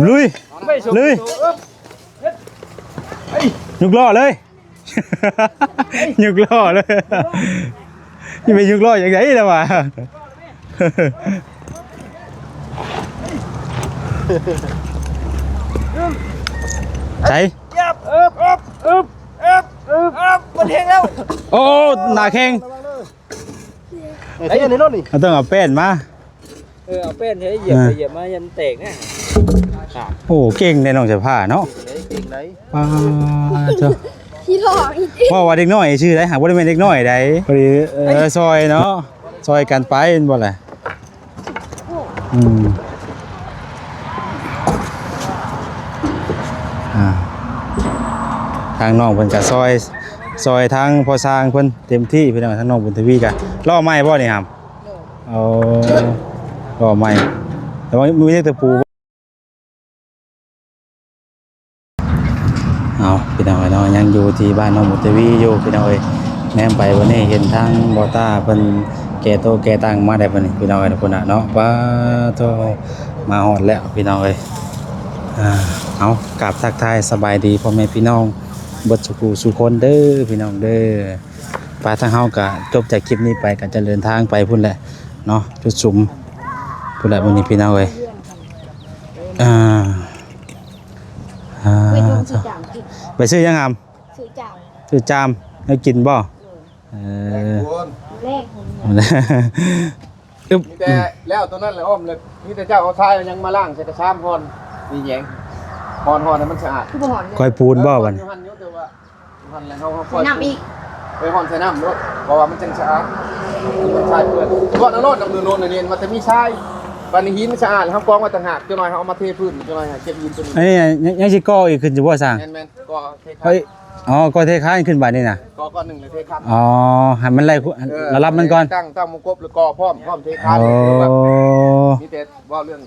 ລຸຍ ລຸຍ ຍົກລໍ້ເລີຍ ຍົກລໍ້ເລີຍ ຊິໄປຍົກລໍ້ຈັ່ງໃດລະວະ ໃສ ເອີບ ເອີບ ເອີບ ເອີບ ເອີບ ເອີບ ມັນແຮງແລ້ວ ໂອ້ ໜ້າແຂງ ໄອ້ເທໃນລົດນີ້ ເຮົາຕ້ອງເອົາແປ້ນມາ ເອີ ເອົາແປ້ນໃຫ້ຢຽບ ອ່າ ຢຽບມາ ຢ້ານແຕກນະ ໂອ້ ເກັ່ງເດ້ນ້ອງສາຍຟ້າເນາະ ເກັ່ງໄດ໋ ປາດໂທ້ ຂີ້ຫຼອກອີກ ເວົ້າວ່າເດັກນ້ອຍຊື່ໃດ ຫາກບໍ່ໄດ້ແມ່ນເດັກນ້ອຍໃດ ພໍດີ ເອີ ຊ່ອຍເນາະ ຊ່ອຍກັນໄປແມ່ນບໍ່ລະ ອືມ ອ່າ ທາງນ້ອງເພິ່ນກະຊ່ອຍ ຊ່ອຍທາງພໍ່ຊ່າງເພິ່ນເຕັມທີ່ພີ່ນ້ອງ ທາງນ້ອງບຸນທະວີກະ ລໍ້ໃໝ່ບໍ່ນີ້ຫຳ ໂອ້ ກໍໃໝ່ ແຕ່ວ່າມີແຕ່ຕະປູ. ເອົາ ພີ່ນ້ອງເອີຍເນາະ ຍັງຢູ່ທີ່ບ້ານນ້ອງບຸນທະວີຢູ່ ພີ່ນ້ອງເອີຍ ແນມໄປວັນນີ້ເຫັນທາງບໍ່ຕ້າເພິ່ນແກ່ໂຕະແກ່ຕັ່ງມາໄດ້ບັດນີ້ ພີ່ນ້ອງເອີຍ ພຸ້ນນະເນາະ ປາໂທ ມາຮອດແລ້ວ ພີ່ນ້ອງເອີຍ ອ່າ ເອົາ ກາບທັກທາຍສະບາຍດີພໍ່ແມ່ພີ່ນ້ອງເບິດສູ່ຜູ້ສູ່ຄົນເດີ ພີ່ນ້ອງເດີ. ໄປ ທາງເຮົາກະຈົບຈາກຄລິບນີ້ໄປ ກະຈະເດີນທາງໄປພຸ້ນແຫຼະເນາະ ຈຸດສຸມພຸ້ນແຫຼະ ມື້ນີ້ພີ່ນ້ອງເອີຍ ອ່າ ອ່າ ໄປຊື້ຫຍັງຫຳ? ຊື້ຈາມ ຊື້ຈາມ ແນວກິນບໍ່? ເອີ ແລກຄົນ ອຶບ ມີແຕ່ແລ້ວຕົວນັ້ນແຫຼະອ້ອມເລີຍ ມີແຕ່ເຈົ້າເອົາຊາຍຍັງມາລ້າງໃສ່ກະຊາມຮອນ ມີຫຍັງ ຮອນ ຮອນໃຫ້ມັນສະອາດ ຄືບໍ່ຮອນ ກ້ອຍປູນບໍ່ບັດນີ້? ຫັ້ນແຫຼະ ເຮົາ ເຮົາ ໃສ່ນ້ຳອີກ ໄປຮ່ອນໃສ່ນ້ຳໂລດ ເພາະວ່າມັນຈັ່ງສະອາດ ມັນຄາຍເປື້ອນ ລວດເອົາໂລດ ນ້ຳໂນນໆ ນີ້ ມັນຈະມີຊາຍ ບາດນີ້ຫີນມັນສະອາດ ເຮົາກອງໄວ້ຕ່າງຫາກ ຈັກໜ່ອຍເຮົາເອົາມາເທພື້ນ ຈັກໜ່ອຍເກັບຫີນຕົວນີ້ ອັນນີ້ຍັງ ຍັງຊິກໍ່ອີກຂຶ້ນຢູ່ບໍ່ຊ່າງ? ແມ່ນໆ ກໍ່ເທຄານ ອໍ ກໍ່ເທຄານຂຶ້ນບາດນີ້ນະ ກໍ່ກ້ອນໜຶ່ງແລ້ວເທຄານ ອໍ ໃຫ້ມັນໄລ່ລະດັບມັນກ່ອນ ຕັ້ງ ຕັ້ງມົງກົບ ແລ້ວກໍ່ພ້ອມ ພ້ອມເທຄານ ອໍ ຄືວ່າ ມີແຕ່ເວົ້າເລື່ອງ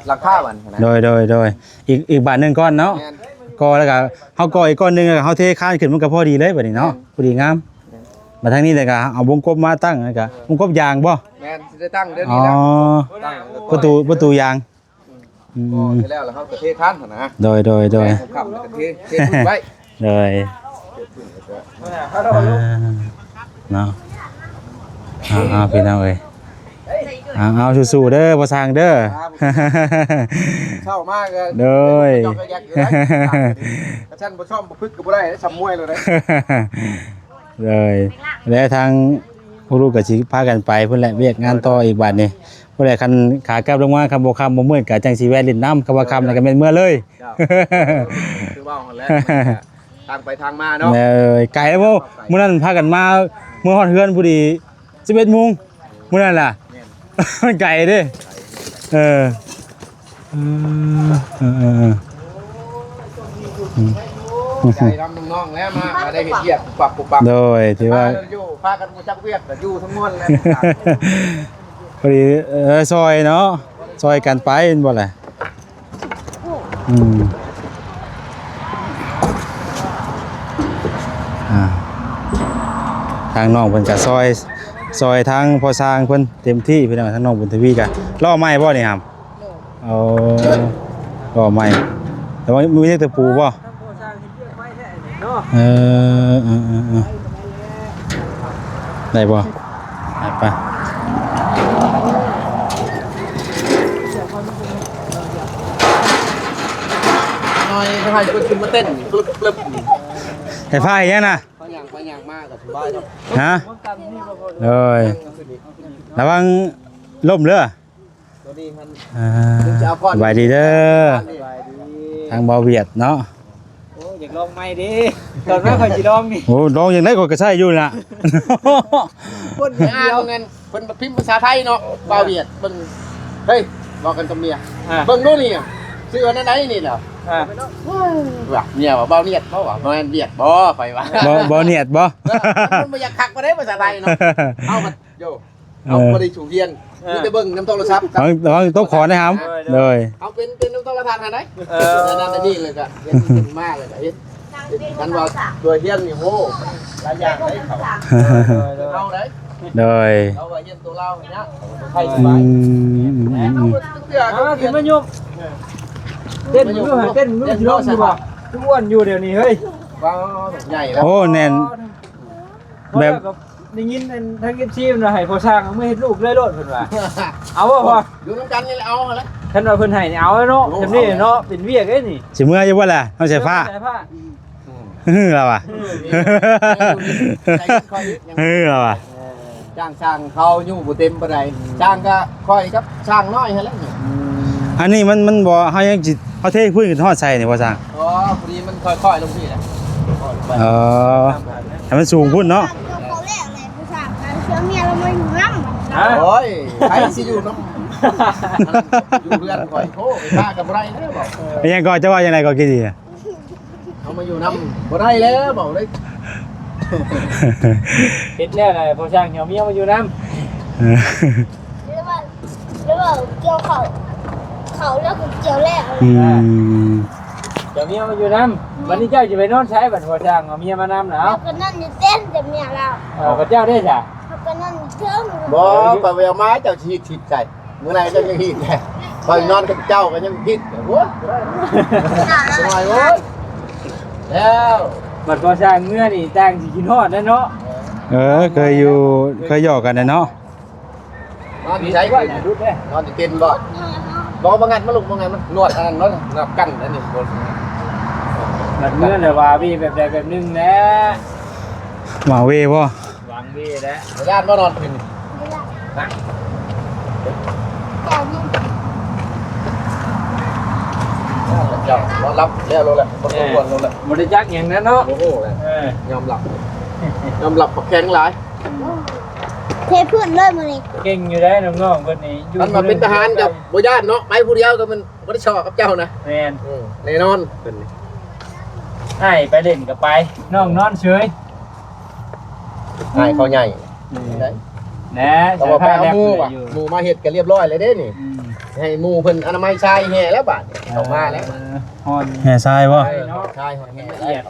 ຫຼັງຄາບັດນີ້ນະ ໂດຍ ໂດຍ ໂດຍ ອີກ ອີກບາດໜຶ່ງກ່ອນເນາະ ແມ່ນ ກໍແລ້ວກໍເຮົາກໍອີກກ້ອນໜຶ່ງ ແລ້ວກໍເຮົາເທຄານຂຶ້ນ ມັນກໍພໍດີເລີຍບັດນີ້ເນາະ ແມ່ນ ພໍດີງາມ ແມ່ນ ບັດທາງນີ້ແລ້ວກໍເອົາວົງກົບມາຕັ້ງ ແລ້ວກໍວົງກົບຢາງບໍ່? ແມ່ນ ຊິໄດ້ຕັ້ງເດີນີ້ແຫຼະ ອໍ ປະຕູ ປະຕູຢາງ ອືມ ພໍແລ້ວ ແລ້ວເຮົາກໍເທຄານຫັ້ນນະ ໂດຍ ໂດຍ ໂດຍ ຄ່ຳແລ້ວກໍເທ ເທພື້ນໄວ້ ໂດຍ ອ່າ ເນາະ ເອົາ ເອົາ ພີ່ນ້ອງເອີຍ ເອົາ ເອົາ ສູ້ໆ ເດີ ພໍ່ຊ່າງເດີ ເຊົ້າມາກໍ ໂດຍ ຈອກກະແຍກຢູ່ໄດ໋ ຄັນຊັ້ນບໍ່ຊ້ອມບໍ່ຝຶກກໍບໍ່ໄດ້ ຊ້ຳມວຍໂລດເດ້ ໂດຍ ແລະທາງຜູ້ລູກກໍຊິພາກັນໄປພຸ້ນແຫຼະ ວຽກງານຕໍ່ອີກບາດນີ້ ຜູ້ໃດຄັນຂາກັບລົງມາ ຄັນບໍ່ຄ່ຳບໍ່ມືດກໍຈັ່ງຊິແວະຫຼິ້ນນຳ ຄັນວ່າຄ່ຳແລ້ວກໍແມ່ນເມືອເລີຍ ເຈົ້າ ຄືເວົ້າຫັ້ນແຫຼະ ທາງໄປທາງມາເນາະ ເອີ ໄກບໍ່ ມື້ນັ້ນພາກັນມາ ເມືອຮອດເຮືອນພໍດີ ສິບເອັດໂມງ ມື້ນັ້ນລະ ແມ່ນ ມັນໄກເດ້ ເອີ ເອີ ເອີ ເອີ ເອີ ອືມ ໃຈນຳນ້ອງໆ ແລ້ວ ມາ ມາໄດ້ເຮັດວຽກປຸບປັບປຸບປັບ ໂດຍ ຖືວ່າ ຢູ່ ພາກັນບໍ່ຈັກວຽກ ກໍຢູ່ທັງມ່ວນແຫຼະ ພໍດີ ເອີ ຊ່ອຍເນາະ ຊ່ອຍກັນໄປແມ່ນບໍ່ລະ ອືມ ອ່າ ທາງນ້ອງເພິ່ນກໍຊ່ອຍ ຊ່ອຍທາງພໍ່ຊ່າງເພິ່ນເຕັມທີ່ ພີ່ນ້ອງ ທາງນ້ອງບຸນທະວີກໍ ລໍ້ໃໝ່ບໍ່ນີ້ຫຳ? ໂດຍ ອໍ ກໍໃໝ່ ແຕ່ວ່າມີແຕ່ຕະປູບໍ່? ທາງພໍ່ຊ່າງເຮັດວຽກໄວແທ້ເນາະ ເອີ ເອີ ເອີ ເອີ ໄດ້ບໍ່? ໄປ ໄປ ໜ້ອຍ ໃຫ້ເພິ່ນຂຶ້ນມາເຕັ້ນ ປຶບໆ ໃຫ້ພາເຮັດຫຍັງນະ? ໄປຍ່າງ ໄປຍ່າງມາກໍສະບາຍເນາະ ຮະ? ໂດຍ ລະວັງລົ້ມເດີ ຕົວນີ້ຫັ້ນ ອ່າ ສະບາຍດີເດີ ສະບາຍດີ ທາງບ່າວຫວຽດເນາະ ໂອ້ຍ ຢາກລອງໃໝ່ເດ້ ຕອນມາຂ້ອຍຊິລອງນີ້ ໂອ້ ລອງຈັ່ງໃດ ຂ້ອຍກໍໃຊ້ຢູ່ນະ ຄົນດຽວ ອ່ານນັ້ນ ເພິ່ນພິມພາສາໄທເນາະ ບ່າວຫວຽດ ເບິ່ງ ເຮີ້ຍ ເວົ້າກັນກັບເມຍ ອ່າ ເບິ່ງດູນີ້ ຊື່ວ່າແນວໃດນີ້ລະ ອ່າ ວ່າ ເມຍວ່າ ບ່າວຫວຽດບໍ່ ວ່າ ບໍ່ແມ່ນຫວຽດບໍ່ ຂ້ອຍວ່າ ບໍ່ ບໍ່ຫວຽດບໍ່ ເອີ ມັນບໍ່ຢາກຄັກປານໃດພາສາໄທເນາະ ເຮົາກໍ ໂຢ ເຮົາບໍ່ໄດ້ສູ່ຮຽນ ເອີ ມີແຕ່ເບິ່ງນຳໂທລະສັບ ລະວັງ ລະວັງຕົກຂໍນະຫຳ ໂດຍ ໂດຍ ເຮົາເປັນ ເປັນນຳໂທລະທັດຫັ້ນໃດ ເອີ ນັ້ນ ອັນນີ້ເລີຍກະເຫັນ ເຫັນມາເລີຍກະເຫັນ ຄັນວ່າຕົວຮຽນນີ້ ໂຫ ຫຼາຍຢ່າງໃດເຂົາ ໂດຍ ໂດຍ ເອົາໃດ ໂດຍ ເຮົາວ່າຮຽນໂຕລາວນີ້ນະ ໃຜສະບາຍ ອືມ ເອົາ ຂຶ້ນມາຍົມ ເຕັ້ນຢູ່ ເຕັ້ນຢູ່ ຊິລົງຢູ່ບໍ່? ຄືອ້ວນຢູ່ດຽວນີ້ເຮີ້ຍ ວ້າວ ໃຫຍ່ແລ້ວ ໂອ້ ແໜ້ນ ແບບ ເຮົາກໍໄດ້ຍິນອັນທາງ ເອັຟຊີ ເພິ່ນວ່າໃຫ້ພໍ່ຊ່າງເອົາມືເຮັດລູກເລີຍໂລດເພິ່ນວ່າ ເອົາບໍ່ພໍ່? ຢູ່ນຳກັນນີ້ແຫຼະ ເອົາຫັ້ນແຫຼະ ຄັນວ່າເພິ່ນໃຫ້ນີ້ເອົາແລ້ວເນາະ ໂອ້ ຈຳນີ້ເນາະ ເອົາແລ້ວ ເປັນວຽກເດ້ນີ້ ຊິເມືອຢູ່ບໍ່ລະ ນ້ອງສາຍຟ້າ? ເອີ ລາວວ່າ ເອີ ລາວວ່າ ເອີ ຈ້າງຊ່າງເຂົາຢູ່ບໍ່ເຕັມປານໃດ ຊ່າງກໍຂ້ອຍກັບຊ່າງນ້ອຍຫັ້ນແຫຼະ ອັນນີ້ມັນ ມັນບໍ່ ເຮົາຍັງຊິ ເຮົາເທພື້ນຂຶ້ນຮອດໃສນີ້ບໍ່ຊ່າງ? ອໍ ພໍດີມັນຄ່ອຍໆລົງພີ້ແຫຼະ ເອີ ໃຫ້ມັນສູງພຸ້ນເນາະ ເຈົ້າເຂົາແລ້ວແຫຼະ ຜູ້ຊ່າງ ເອົາເມຍລາວມາຢູ່ນຳ ໂອ້ຍ ໃຜຊິຢູ່ນຳ ຢູ່ເຮືອນຂ້ອຍ ໂອ້ຍ ໄປປະກໍບໍ່ໄດ້ແລ້ວ ເອີ ອີຫຍັງກໍ ເຈົ້າວ່າຈັ່ງໃດກໍ ກີ້ນີ້ ເອົາມາຢູ່ນຳບໍ່ໄດ້ແລ້ວ ເວົ້າເລີຍ ເຮັດແລ້ວນະ ພໍ່ຊ່າງເອົາເມຍມາຢູ່ນຳ ເອີ ຫຼືວ່າ ຫຼືວ່າກ່ຽວເຂົ້າ ເຂົ້າແລ້ວກໍກ່ຽວແລ້ວ ອືມ ເອົາເມຍມາຢູ່ນຳ ບັດນີ້ເຈົ້າຊິໄປນອນໃສ ບັດພໍ່ຊ່າງເອົາເມຍມານຳນະ? ເຮົາກໍນອນຢູ່ເຕັນແຕ່ເມຍລາວ ເອີ ພະເຈົ້າເດ້ຊະ ເຮົາກໍນອນຢູ່ເທິງ ບໍ່ ຂ້ອຍໄປເອົາມາ ເຈົ້າຊິຮີດທິດໃສ່ ມື້ໃດເຈົ້າຍັງຮີດແທ້ ຂ້ອຍນອນກັບເຈົ້າກໍຍັງຜິດ ໂອ້ຍ ສະບາຍ ໂອ້ຍ ແລ້ວ ບັດພໍສ້າງເມືອນີ້ຕ່າງຊິຄິດຮອດແລ້ວເນາະ ເອີ ເຄີຍຢູ່ ເຄີຍຫຍອກກັນແຫຼະເນາະ ນອນຢູ່ໃສ? ນອນຢູ່ເຕັນບໍ່? ບໍ່ ບໍ່ງັດມາ ລູກ ບໍ່ງັດມາ ນວດອັນນັ້ນເນາະ ນວດກັນອັນນີ້ ບັດເມືອແລ້ວວ່າເວແບບໃດແບບໜຶ່ງແຫຼະ ວ່າເວບໍ່? ຫວັງດີແຫຼະ ບໍ່ຢ້ານບໍ່ນອນຄືນນີ້ ນະ ເຈົ້ານອນຫຼັບແລ້ວໂລດແຫຼະ ບໍ່ສົມຄວນໂລດແຫຼະ ບໍ່ໄດ້ຈັກຫຍັງນະເນາະ ບໍ່ຮູ້ແຫຼະ ເອີ ຍອມຮັບ ຍອມຮັບວ່າແຂງຫຼາຍ ເທພື້ນເລີຍມື້ນີ້ ເກັ່ງຢູ່ໄດ໋ນ້ອງໆເພິ່ນນີ້ ຄັນວ່າເປັນທະຫານກໍບໍ່ຢ້ານເນາະ ໄປຜູ້ດຽວກໍມັນບໍ່ໄດ້ຊອກກັບເຈົ້ານະ ແມ່ນ ເອີ ແນ່ນອນເພິ່ນນີ້ ອ້າຍໄປຫຼິ້ນກໍໄປ ນ້ອງນອນເສີຍ ອ້າຍເຂົາໃຫຍ່ ອືມ ໄດ້ ແນ່ ແຕ່ວ່າໄປເອົາໝູ່ວ່າ ໝູ່ມາເຮັດກໍລຽບຮ້ອຍແລ້ວເດ້ນີ້ ອືມ ໃຫ້ໝູ່ເພິ່ນອະນາໄມຊາຍແຫ່ແລ້ວບາດນີ້ ເອີ ເຂົ້າມາແລ້ວ ຮອດແຫ່ຊາຍບໍ່? ຊາຍ ຮອດແຫ່ ລະອຽດ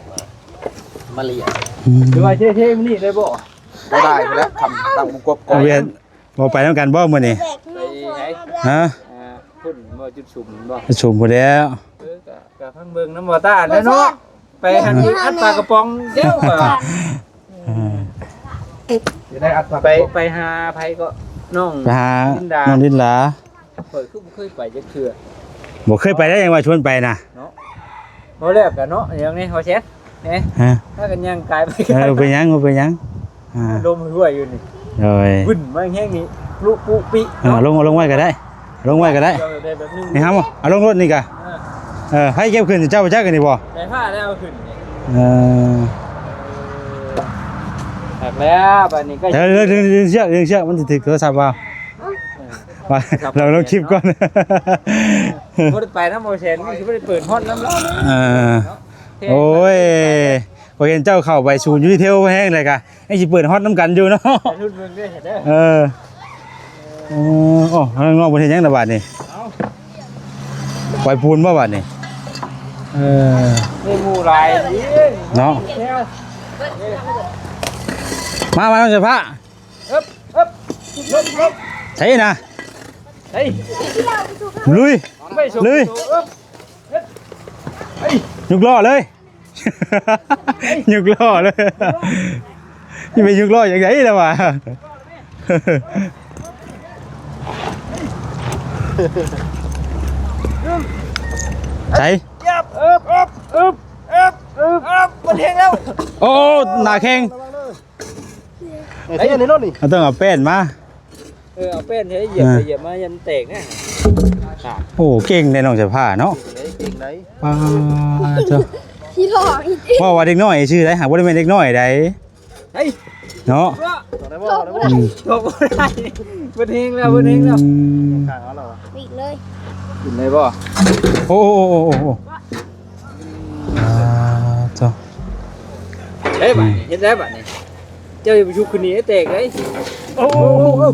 ມາລຽນ ອືມ ຫຼືວ່າເທໆມື້ນີ້ເລີຍບໍ່? ບໍ່ໄດ້ແລ້ວ ຄ່ຳຕັ້ງບໍ່ກົບກ່ອນ ເວນ ບໍ່ໄປນຳກັນບໍ່ມື້ນີ້? ໄປໃສ? ຮະ? ອ່າ ພຸ້ນບໍ່ ຈຸດສຸມບໍ່? ຈຸດສຸມພຸ້ນແລ້ວ ເອີ ກະ ກະຟັງເບິ່ງນຳບໍ່ຕາແລ້ວເນາະ ໄປຫັ້ນ ອັດປາກະປ໋ອງເດີ ໄປ ໄປຫາໃຜກໍ ນ້ອງ ໄປຫານ້ອງລິນດາ ຂ້ອຍຄືບໍ່ເຄີຍໄປຈັກເທື່ອ ບໍ່ເຄີຍໄປໄດ້ ຍັງວ່າຊວນໄປນະ ເນາະ ບໍ່ແລ້ວກະເນາະ ຢ່າງນີ້ ເຮົາແຊນ ເອີ ພາກັນຍ່າງກາຍໄປ ເອີ ເປັນຫຍັງ ບໍ່ເປັນຫຍັງ ອ່າ ລົມຫ້ວຍຢູ່ນີ້ ໂດຍ ວຶ້ນມາແຮງນີ້ ປຸປຸປິ ເອີ ເນາະ ລົງ ເອົາລົງໄວ້ກໍໄດ້ ລົງໄວ້ກໍໄດ້ ເອົາໄດ້ແບບໜຶ່ງ ນີ້ຫາ ເອົາລົງລົດນີ້ກະ ເອີ ເອີ ໃຜເກັບຂຶ້ນ ເຈົ້າບໍ່ຈັກອັນນີ້ບໍ່? ໄຟຟ້າໄດ້ເອົາຂຶ້ນນີ້ ເອີ ຄັກແລ້ວ ບາດນີ້ກໍ ເອີ ດຶງ ດຶງເຊືອກ ດຶງເຊືອກ ມັນຊິຖືກໂທລະສັບວ່າ ວ່າ ເອົາລົງຄລິບກ່ອນ ບໍ່ໄດ້ໄປນຳບໍ່ແຊນ ມັນຊິບໍ່ໄດ້ເປີດຮອດນຳລາວເລີຍ ເອີ ເນາະ ໂອ້ຍ ຂ້ອຍເຫັນເຈົ້າເຂົ້າໄປສູນຢູ່ທີ່ເທວແຮງແລ້ວກະ ຍັງຊິເປີດຮອດນຳກັນຢູ່ເນາະ ລຸ້ນເບິ່ງເດີ ເດີ ເອີ ໂອ້ ທາງນອກເພິ່ນເຮັດຫຍັງລະບາດນີ້ ເອົ້າ ໄປປູນບໍ່ບາດນີ້ ເອີ ມີໝູ່ຫຼາຍເນາະ ມາ ມາ ນ້ອງເສືອຟ້າ ອຶບ ອຶບ ອຶບ ອຶບ ໃສນະ ເຮີ້ຍ ລຸຍ ລຸຍ ອຶບ ເຮີ້ຍ ຍົກລໍ້ເລີຍ ຍົກລໍ້ເລີຍ ຊິໄປຍົກລໍ້ຈັ່ງໃດລະວະ ໃສ ອຶບ ອຶບ ອຶບ ອຶບ ອຶບ ມັນແຮງແລ້ວ ໂອ້ ໜ້າແຂ່ງ ໄອ້ເຈົ້າໃນລົດນີ້ ເຮົາຕ້ອງເອົາແປ້ນມາ ເອີ ເອົາແປ້ນໃຫ້ຢຽບ ອ່າ ຢຽບມາ ຢ່າມັນແຕກນະ ໂອ້ ເກັ່ງເດ້ນ້ອງສາຍຟ້າເນາະ ເກັ່ງໄດ໋ ເກັ່ງໄດ໋ ປ້າໂທ້ ຂີ້ຫຼອກອີກ ເວົ້າວ່າເດັກນ້ອຍຊື່ໃດ ຫາກບໍ່ໄດ້ແມ່ນເດັກນ້ອຍໃດ ເຮີ້ຍ ເນາະ ເວົ້າໄດ້ບໍ່ ເວົ້າໄດ້ບໍ່ ອືມ ເບິດແຮງແລ້ວ ເບິດແຮງແລ້ວ ອືມ ຂ້າງເຮົາແລ້ວ ອີກເລີຍ ຂຶ້ນໄດ້ບໍ່ ໂອ້ ໂອ້ ໂອ້ ໂອ້ ອ່າ ໂທ້ ເຮັດໄດ້ບາດນີ້ ເຮັດໄດ້ບາດນີ້ ເຈົ້າຢ່າໄປຊຸກຂຶ້ນນີ້ໃຫ້ແຕກເດ້ ໂອ້ ໂອ້ ໂອ້ ໂອ້ ອືມ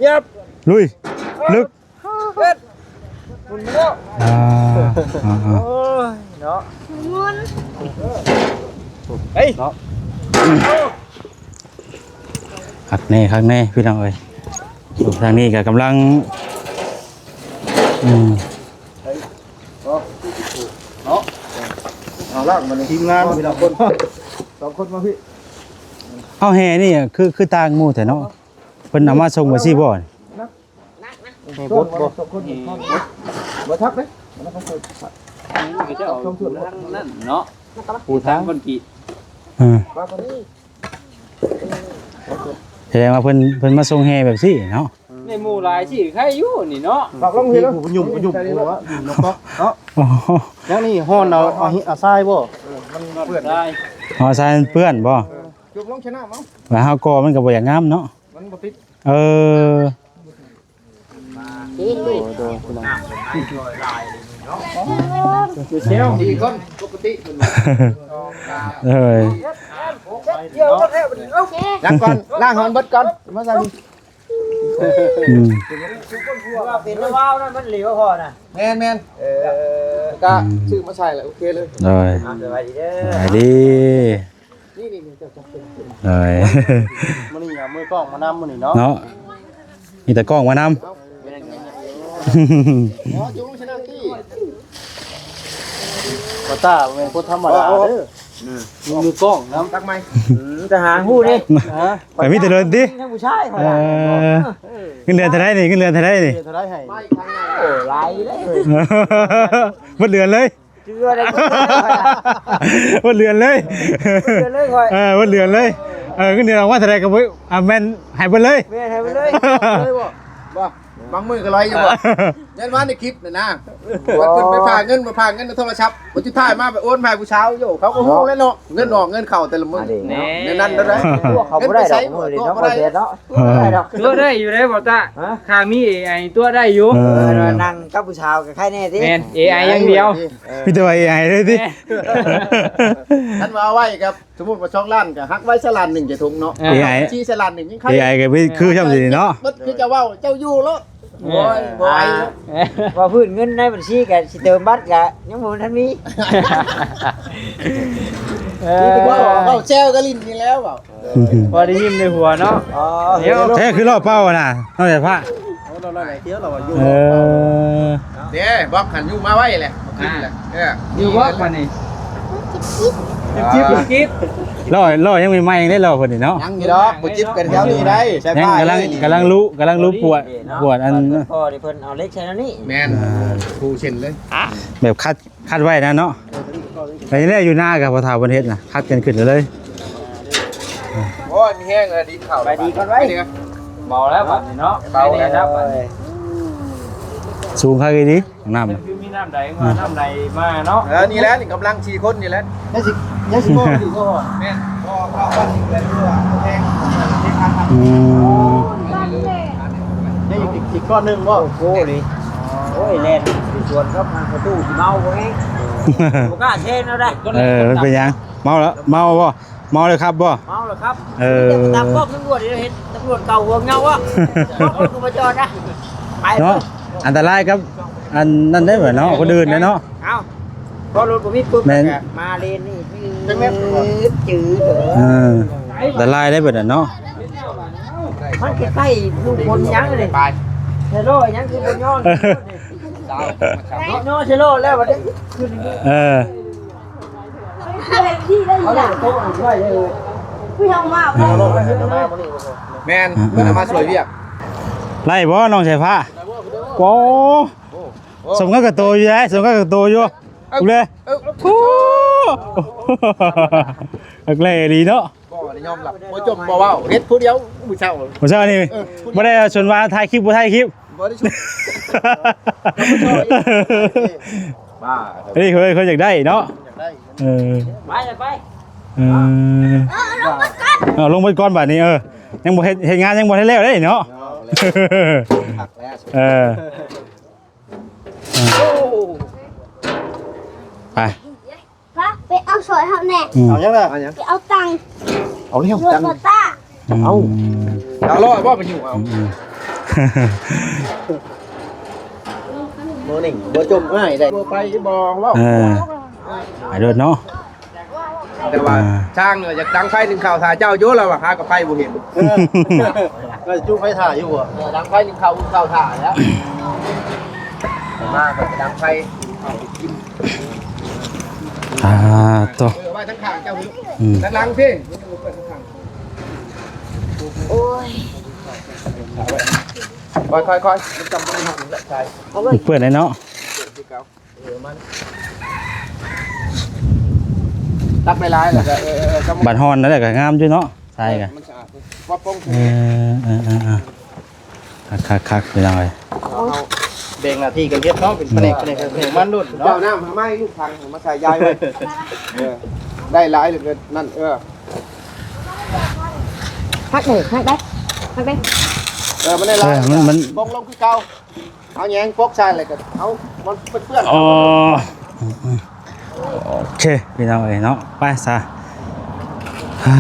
ຍັບ ລຸຍ ເລິກ ເຮັດ ໝຸນມາແລ້ວ ອ່າ ອ່າ ອ່າ ໂອ້ຍ ເນາະ ໝຸນ ເຮີ້ຍ ເນາະ ຄັກແນ່ ຄັກແນ່ພີ່ນ້ອງເອີຍ. ໂອ້ ທາງນີ້ກໍກຳລັງ ອືມ ເນາະ ເອົາລະ ມານີ້ທີມງານ ສອງຄົນ ສອງຄົນມາພີ່. ເອົາ ແຫ່ນີ້ຄື ຄືຕ່າງໝູ່ແທ້ເນາະ ເພິ່ນເອົາມາສົ່ງໄວ້ຊີ້ບໍ່? ໃຫ້ບົດບໍ່? ບໍ່ທັກເດ້ ເຂົາເຈົ້າຢູ່ທາງນັ້ນເນາະ ປູທາງຄອນກຣີດ ເອີ ສະແດງວ່າເພິ່ນ ເພິ່ນມາສົ່ງແຫ່ແບບຊີ້ເນາະ. ໃນໝູ່ຫຼາຍຊີ້ໃຄຢູ່ນີ້ເນາະ ປັກລົງພີ້ເນາະ ຍຸ່ມຍຸ່ມເນາະ ຍັງນີ້ຮ້ອນເອົາ ເອົາ ເອົາຊາຍບໍ່? ເອີ ມັນເປື້ອນ ເອົາຊາຍມັນເປື້ອນບໍ່? ເອີ ຈຸ່ມລົງຊະນະເອົາ ແລ້ວເຮົາກໍມັນກໍບໍ່ຢາກງາມເນາະ ມັນບໍ່ຕິດ ເອີ ໂດຍ ໂດຍ ພີ່ນ້ອງ ເຊວດີກ່ອນ ປົກກະຕິ ເອີ ລ້າງກ່ອນ ລ້າງໃຫ້ມັນເບິດກ່ອນ ມາໃສ່ນີ້ ອືມ ເປັນວາວນັ້ນມັນຫຼຽວພໍນະ ແມ່ນໆ ເອີ ກໍ ອືມ ຊື້ມາໃສ່ແລ້ວ ໂອເຄເລີຍ ໂດຍ ສະບາຍດີເດີ ສະບາຍດີ. ນີ້ໆໆ ເຈົ້າ ເຈົ້າ ເຈົ້າ ເອີຍ ມື້ນີ້ເອົາມືກ້ອງມານຳມື້ນີ້ເນາະ ເນາະ ມີແຕ່ກ້ອງມານຳ ເອົ້າ ແມ່ນຫຍັງ ອໍ ຢູ່ລົງຊະນະທີ່ ບໍ່ຕ້າແມ່ນຄົນທຳມະດາເດີ ມີມືກ້ອງນຳ ຕັກໃໝ່ ອືມ ຈະຫາຮູ້ເດ້ ຮະ ໄປມີແຕ່ເດີນຕິ ຜູ້ຊາຍ ເອີ ເງິນເດືອນເທົ່າໃດນີ້ ເງິນເດືອນເທົ່າໃດນີ້ ເດືອນເທົ່າໃດໃຫ້ ໂອ້ ຫຼາຍເດ້ ໝົດເດືອນເລີຍ ເຈື່ອໄດ້ ໝົດເດືອນເລີຍ ໝົດເດືອນເລີຍຂ້ອຍ ເອີ ໝົດເດືອນເລີຍ ເອີ ເງິນເດືອນອອກມາເທົ່າໃດກໍບໍ່ ອ່າ ແມ່ນໃຫ້ເບິດເລີຍ ແມ່ນໃຫ້ເບິດເລີຍ ເລີຍບໍ່ ບໍ່ ບາງມື້ກໍໄລ່ຢູ່ບໍ່ ແມ່ນວ່າໃນຄລິບນັ້ນນະ ວ່າເພິ່ນໄປຝາກເງິນ ໄປຝາກເງິນໃນໂທລະສັບ ບັດສຸດທ້າຍມາໄປໂອນໃຫ້ຜູ້ສາວ ໂຢ ເຂົາກໍຮູ້ແລ້ວເນາະ ເງິນອອກເງິນເຂົ້າແຕ່ລະມື້ ແມ່ນ ແນວນັ້ນແລ້ວ ຕົວະເຂົາບໍ່ໄດ້ດອກ ມື້ນີ້ເນາະ ບໍ່ໄດ້ດອກ ຕົວະໄດ້ຢູ່ເດ້ບໍ່ຕາ ຮະ ຂ້າມີເອໄອຕົວະໄດ້ຢູ່ ເອີ ເອີ ນັ່ງກັບຜູ້ສາວກໍໄຄແນ່ຕິ ແມ່ນ ເອໄອຢ່າງດຽວ ເອີ ມີແຕ່ວ່າເອໄອເລີຍຕິ ແມ່ນ ຄັນວ່າເອົາໄວ້ກັບ ສົມມຸດວ່າສອງລ້ານກໍຫັກໄວ້ຊະລ້ານໜຶ່ງຈະຖົງເນາະ ເອີ ເອໄອ ຊີ້ຊະລ້ານໜຶ່ງຍັງໄຄ ເອໄອກໍຄືຊ່ຳຊີ້ເນາະ ເບິດຄືເຈົ້າເວົ້າ ເຈົ້າຢູ່ໂລດ ໂອ້ຍ ບໍ່ໄຫວ ອ່າ ວ່າພື້ນເງິນໃນບັນຊີກໍຊິເຕີມບັດກໍຍັງບໍ່ທັນມີ ເອີ ເວົ້າ ເວົ້າແຊວກໍຫຼິ້ນນີ້ແລ້ວເວົ້າ ພໍໄດ້ຍິ້ມໄດ້ຫົວເນາະ ອໍ ດຽວ ແທ້ຄືລໍ້ເປົ່ານະ ນ້ອງສາຍຟ້າ ໂອ້ ເຮົາໄດ້ຫຼາຍເທື່ອແລ້ວວ່າຢູ່ ເອີ ເດ້ ບອກຫັ້ນຢູ່ມາໄວແຫຼະ ຂຶ້ນແຫຼະ ອ່າ ເອີ ຢູ່ບໍ່ປານນີ້ ຈິບໆ ຈິບໆ ຈິບໆ ລໍ້ ລໍ້ຍັງໃໝ່ໆ ຍັງໄດ້ລໍ້ເພິ່ນນີ້ເນາະ ຍັງຢູ່ດອກ ບໍ່ຈິບກັນແຖວນີ້ໄດ໋ ຍັງກຳລັງ ກຳລັງລຸ ກຳລັງລຸປວດ ປວດອັນ ພໍທີ່ເພິ່ນເອົາເຫຼັກໃສ່ແນວນີ້ ແມ່ນ ອ່າ ປູເສັ້ນເລີຍ ແບບຄັດ ຄັດໄວ້ນະເນາະ ແຕ່ນີ້ແຫຼະຢູ່ນາກໍພໍ່ເຖົ້າເພິ່ນເຮັດນະ ຄັດກັນຂຶ້ນເລີຍ ໂອ້ຍ ມີແຮງແລ້ວ ດິນເຂົ້າ ໄປດີກ່ອນໄວ້ ເມົາແລ້ວບັດນີ້ເນາະ ເບົາແລ້ວບັດນີ້ ສູງຄັກອີ່ຫຼີນ້ຳ ຄືມີນ້ຳໃດມາ ນ້ຳໃດມາເນາະ ເອີ ນີ້ແຫຼະ ນີ້ກຳລັງສີ່ຄົນນີ້ແຫຼະ ຍັງຊິ ຍັງຊິບໍ່ດີກໍ ແມ່ນ ບໍ່ເຂົ້າວັດອີກແລ້ວ ຄືວ່າແຮງ ອືມ ຍັງອີກ ອີກກ້ອນໜຶ່ງບໍ່ ໂອ້ໂຫ ນີ້ ໂອ້ຍ ແລ່ນຢູ່ສວນກັບທາງປະຕູຊິເມົາບໍ່ເອງ ບໍ່ກ້າແຊງແນວໃດ ເອີ ມັນເປັນຫຍັງ ເມົາແລ້ວ ເມົາບໍ່ ເມົາແລ້ວຂັບບໍ່ ເມົາແລ້ວຂັບ ເອີ ຕາມກ້ອງຕຳຫຼວດເຫັນຕຳຫຼວດເກົ່າຫົວເງົາອະ ລົດກໍບໍ່ຈອດນະ ໄປເນາະ ອັນຕະລາຍກັບອັນນັ້ນໄດ໋ເນາະ ຄົນອື່ນໄດ໋ເນາະ ເອົ້າ ພໍລົດບໍ່ມີປຶບ ແມ່ນ ກໍມາເລນນີ້ ຈັກແມ່ນ ຈື່ເດີ ເອີ ອັນຕະລາຍໄດ໋ບັດນັ້ນເນາະ ມັນໃກ້ໆ ລູກຄົນຍັງເລີຍ ເຊໂລຍັງຄືບໍ່ຍ້ອນ ເອີ ຍ້ອນເຊໂລແລ້ວບັດນີ້ ເອີ ແມ່ນ ເພິ່ນເອົາມາຊ່ວຍວຽກ ໄດ້ບໍ່ນ້ອງສາຍຟ້າ ໂອ້ ສົມກັບກະໂຕຢູ່ໄດ໋ ສົມກັບກະໂຕຢູ່ ເອີ ເລີຍ ໂອ້ ເອີ ເລີຍອີ່ຫຼີເນາະ ບໍ່ໄດ້ຍອມຮັບ ບໍ່ຈົມບໍ່ເວົ້າ ເຮັດຜູ້ດຽວມື້ເຊົ້າ ມື້ເຊົ້ານີ້ ເອີ ບໍ່ໄດ້ຊົນວ່າຖ່າຍຄລິບບໍ່ຖ່າຍຄລິບ ບໍ່ໄດ້ຊຸດ ບ້າ ເອີຍ ເພິ່ນ ເພິ່ນຢາກໄດ້ເນາະ ຢາກໄດ້ ເອີ ໄປ ໄປ ເອີ ເອົາລົງເບິດກ່ອນບາດນີ້ ເອີ ຍັງບໍ່ເຮັດ ເຮັດງານຍັງບໍ່ທັນແລ້ວເດ້ເນາະ ເອີ ເອີ ໄປ ພາໄປເອົາຊ່ອຍເຮົາແດ່ ອືມ ເອົາຫຍັງລະ ໄປເອົາຕັງ ເອົາແລ້ວ ລົດ ຕັງ ພໍ່ຕາ ອືມ ເອົາ ເອົາລ້ອບໍ່ໄປຢູ່ເອົາ ອືມ ມື້ນີ້ບໍ່ຈົມອ້າຍໄດ້ ບໍ່ໄປບໍ່ເວົ້າ ເອີ ໄປໂລດເນາະ ແຕ່ວ່າ ອ່າ ຊ່າງຢາກດັງໄຟໜຶ້ງເຂົ້າຖ້າເຈົ້າຢູ່ ລາວວ່າຫາກະໄຟບໍ່ເຫັນ. ເອີ ກໍຈຸໄຟຖ້າຢູ່ບໍ່? ເອີ ດັງໄຟໜຶ້ງເຂົ້າ ໜຶ້ງເຂົ້າຖ້າແລ້ວ ມາກໍດັງໄຟ ອ່າ ໂຕ ເອີ ໄວ້ທາງຂ້າງເຈົ້າ ອືມ ທາງຫຼັງພີ້. ໂອ້ຍ ຄ່ອຍໆໆ ມັນຈຳບໍ່ໄດ້ເນາະ ມັນເປື້ອນໄດ້ເນາະ. ເອີ ມັນຕັກໄປຫຼາຍແລ້ວກໍ ເອີໆໆ ບັດຮ້ອນນັ້ນແຫຼະກໍງາມຢູ່ເນາະ ຊາຍກໍ ເອີ ມັນສະອາດ ວ່າປົງ ເອີໆໆໆ ຄັກໆໆ ພີ່ນ້ອງເອີຍ ເຮົາແບ່ງໜ້າທີ່ກັນເຮັດເນາະ ເປັນພະແນກ ເອີ ພະແນກ ພະແນກມັນໂລດເນາະ. ເຈົ້ານ້ຳມາໃຫ້ລູກຖັງມາໃສ່ຢາຍໄວ້ ເອີ ໄດ້ຫຼາຍເລີຍນັ້ນ ເອີ ພັກເດີ ພັກໄດ້ ພັກໄດ້ ເອີ ມັນໄດ້ຫຼາຍ ເອີ ມັນ ມັນ ປົງລົງຄືເກົ່າ. ເອົາແຍງປົກໃສ່ແລ້ວກໍເອົາມັນເປື້ອນໆ. ອໍ ໂອເຄ ພີ່ນ້ອງເອີຍເນາະ ໄປຊະ. ອ່າ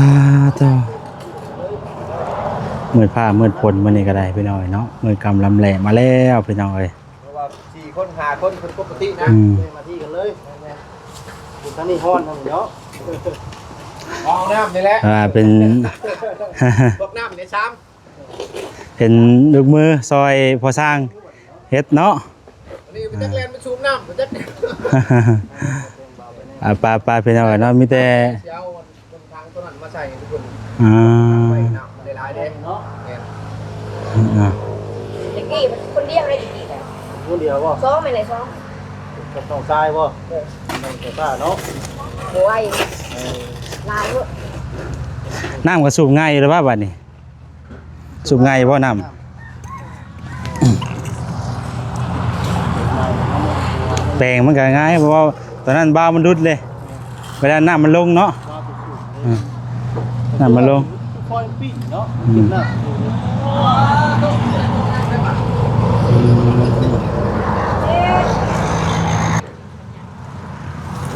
ໂທ້ ມືດຟ້າມືດຝົນມື້ນີ້ກໍໄດ້ ພີ່ນ້ອງເອີຍເນາະ ມືດຄ່ຳລຳແລງມາແລ້ວ ພີ່ນ້ອງເອີຍ. ເພາະວ່າສີ່ຄົນຫ້າຄົນເປັນປົກກະຕິນະ ອືມ ມາທີ່ກັນເລີຍ. ທາງນີ້ຮ້ອນທາງນີ້ເນາະ ຫ້ອງນ້ຳນີ້ແຫຼະ ອ່າ ເປັນ ພວກນ້ຳໃນຊາມ ເປັນລູກມືຊ່ອຍພໍ່ຊ່າງເຮັດເນາະ. ອັນນີ້ໄປຈັກແລ່ນໄປສູບນ້ຳໄປຈັກ ອ່າ ໄປໆ ພີ່ນ້ອງເອີຍເນາະ ມີແຕ່ ຊິເອົາເບິ່ງຖັງຕົວນັ້ນມາໃສ່ໃຫ້ທຸກຄົນ ອ່າ ໄວ້ນ້ຳຫຼາຍໆເດ້ເນາະ. ແມ່ນ ອ່າ ແຕ່ກີ້ມັນຄົນດຽວໄດ້ ແຕ່ກີ້ນະ ຄົນດຽວບໍ່? ສອງແມ່ນແຫຼະ ສອງ ກັບນ້ອງຊາຍບໍ່? ເອີ ນ້ອງຊາຍເນາະ ບໍ່ໄຫວ ເອີ ຫຼາຍໂພດ. ນ້ຳກໍສູບງ່າຍຢູ່ແລ້ວວ່າບັດນີ້ ສູບງ່າຍບໍ່ນ້ຳ? ແປງມັນກໍງ່າຍ ເພາະວ່າຕອນນັ້ນບາວມັນຫຼຸດເລີຍ ເວລານ້ຳມັນລົງເນາະ ອືມ ນ້ຳມັນລົງ ຄ່ອຍປີ້ນເນາະ ອືມ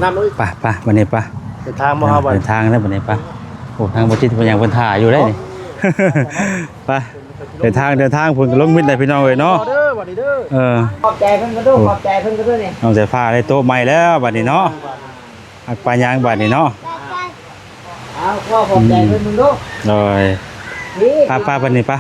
ນ້ຳເອີຍ ໄປໆ ບັດນີ້ໄປ ເດີນທາງບໍ່ເຮົາບັດ ເດີນທາງແລ້ວບັດນີ້ໄປ. ໂອ້ ທາງບໍ່ຈິດເພິ່ນຍັງເພິ່ນຖ້າຢູ່ເດ້ນີ້ ໄປ ເດີນທາງ ເດີນທາງ ເພິ່ນກໍລົງມິດແລ້ວພີ່ນ້ອງເອີຍເນາະ. ເດີບັດນີ້ເດີ ເອີ ຂອບໃຈເພິ່ນກໍດູ ໂອ້ ຂອບໃຈເພິ່ນກໍດູນີ້ ນ້ອງສາຍຟ້າໄດ້ໂຕະໃໝ່ແລ້ວບັດນີ້ເນາະ. ອັກປາຍາງບາດນີ້ເນາະ ເອົາ ຂໍຂອບໃຈເພິ່ນເບິ່ງດູ ໂດຍ ນີ້ ໄປໆ ບາດນີ້ໄປ